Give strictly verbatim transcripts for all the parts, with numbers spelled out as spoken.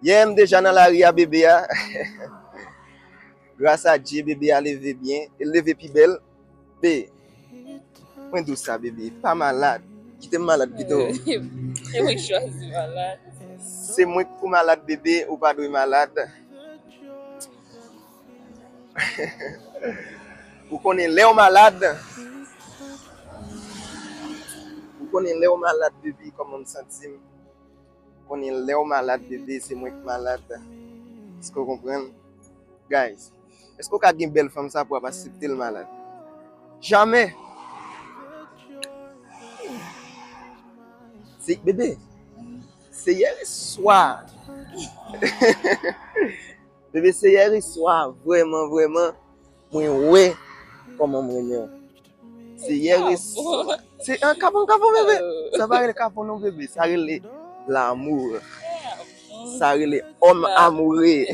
Yeah, m deja nan lari a, bebe a. Gras a Dye, bebe a leve byen. E l leve pi bèl. Be, mwen di w sa, bebe. Pa malad. Kite m malad pito. E mwen k chwazi malad. Se mwen k pou malad, bebe. Ou pa dwe malad. Ou konnen lè w malad. Ou konnen lè w malad, bebe, kòman m santi m. Ou konnen lè w malad, bebe, se mwen k malad. Èske w konprann? Guys, èske w ka gen bèl fanm sa pou w ap aksepte l malad? Jamè! Se, bebe, se yè swa. Bebe, se yè swa, vrèman, vrèman, mwen wè kòman m renmen w. Se yè swa. Se an kapon, kapon, bebe. Sa pa rele kapon non, bebe. Sa rele l'amour. Sa rele homme amoureux.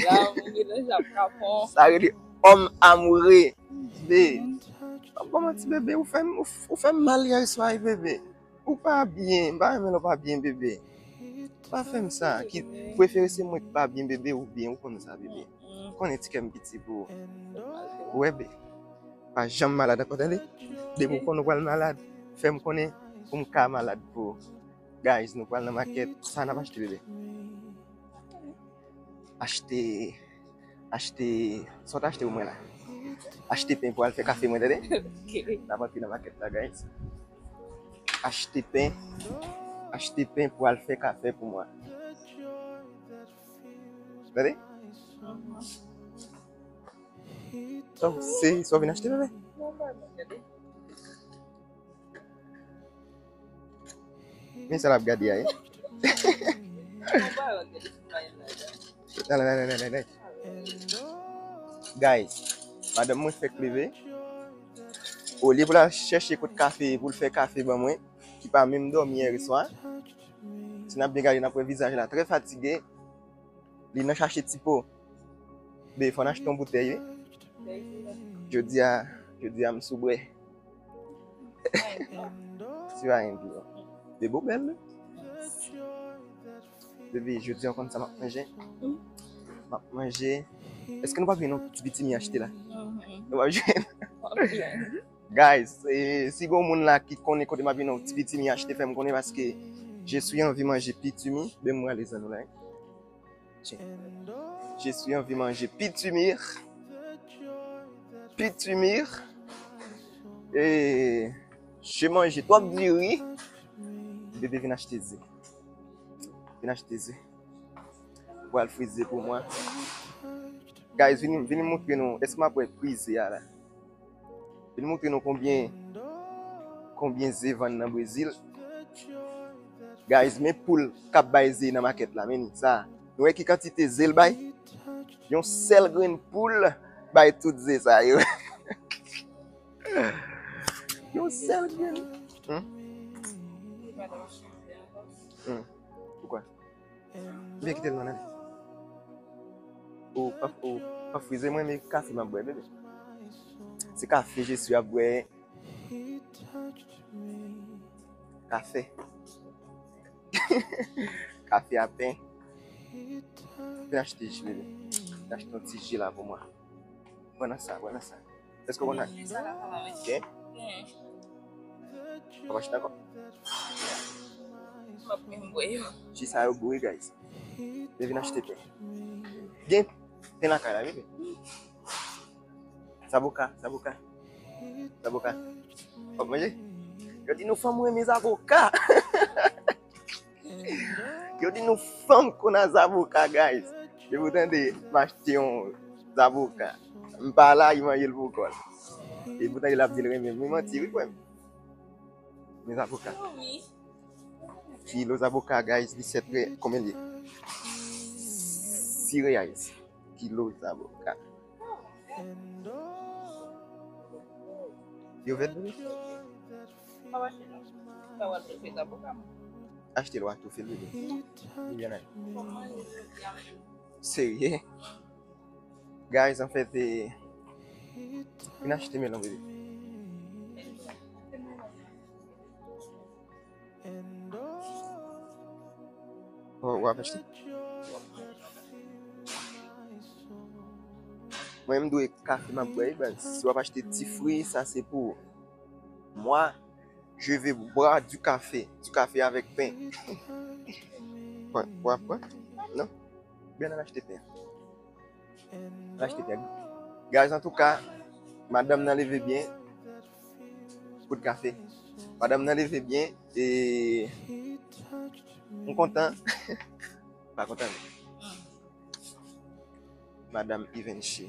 Sa rele homme amoureux. Be, m ap ba w manti, bebe, ou fè m, ou, ou fè m mal yè swa, wi, bebe. Ou pa byen, m pa renmen lè w pa byen, bebe. Pa fè m sa, ki prefere se mwen ki pa byen, bebe, ou byen, ou konn sa, bebe. Ou konnen ti kè m piti pou ou. Ou wè, be, pa janm malad ankò, tande. Depi w konn ou pral malad, fè m konnen pou m ka malad pou ou. Guys, nou pral nan makèt. Sa n ap achte, bebe? Achte, achte, sa w t achte pou mwen la? Achte pen pou al fè kafe mwen, tande? Ok. N ap antre nan makèt la, guys. Achte pen, achte pen pou al fè kafe pou mwen. Tande? Mhm. Donk, se sa w vin achte, bebe? Non, pa mwen, tande. Men sa l ap gade a, wi. Guys, madanm mwen fèk leve. Olye pou l al chèche kot kafe, pou l fè kafe ban mwen, ki pa menm dòmi yè swa. Si n ap byen gade, n ap wè vizaj la trè fatige. Li nan chache ti po. Be, fò n achte yon boutèy, wi. Jodi a, jodi a, m sou bwè. Ti va yon dlo. Bebe, w bèl, wi. Bebe, jodi a, w konn sa m ap manje? M ap manje. Èske nou p ap jwenn yon ti pitimi achte la? Nou p ap jwenn. Guys, eh, si gon moun la ki konnen kote m ap jwenn yon ti pitimi achte, fè m konnen, paske je suis anvi manje pitimi. Ben, m prale zanmi la, wi. Tiens. Je suis anvi manje pitimi. Pitimi. E je manje twòp diri. Bebe, vin achte ze. Vin achte ze. Ou pral fri ze pou mwen. Guys, vini, vini moutre nou. Èske m ap wè pri ze a la? Vin moutre nou konbyen, konbyen ze vann nan Brezil. Guys, men poul k ap bay ze nan makèt la, men sa. Nou wè ki kantite ze l bay? Yon sèl grenn poul bay tout ze sa yo. Yon sèl grenn. Hmm? Hmm. Poukwa? Byen kite l non, ale. Ou pa, ou pa frize mwen, men kafe m ap bwè, bebe. Se kafe Jesu ap bwè. Kafe. Kafe a pen. Vin achte ji, bebe. Vin achte yon ti ji la pou mwen. Pran nan sa, pran nan sa. Èske w konn sa? Gen? W ap achte ankò? M ap menm bwè yo. Ji sa yo gou wi, guys. Yo vin achte pen. Gen pen lakay la, wi. Zaboka, zaboka. Zaboka. W ap manje? Yo di nou fanm renmen zaboka. Yo di nou fanm konn a zaboka, guys. Depi w tande m achte yon zaboka, m pa la, li manje l pou kò l. Depi w tande l ap di l renmen m, li manti wi, frè m. Men zaboka. Kilo zaboka, guys, li sèt re, konbyen l ye? Sis reais. Kilo zaboka. Yo vèt, bebe? Achte l, w a toufe l, bebe. Li byen la. Serye? Guys, anfèt, eh, vin achte melon, bebe. Oh, w ap achte? Mwen, m dwe kafe m ap bwè, wi, baz. Si w ap achte ti fri, sa se pou ou. Moi, je vais boire du café, du café avec pain. Pran, w ap pran? Non? Byen, al achte pen. Al achte pen. Guys, antouka, madanm nan leve byen. Kout kafe. Madanm nan leve byen. E m kontan. Pa kontan, non. Madanm Ivenchi.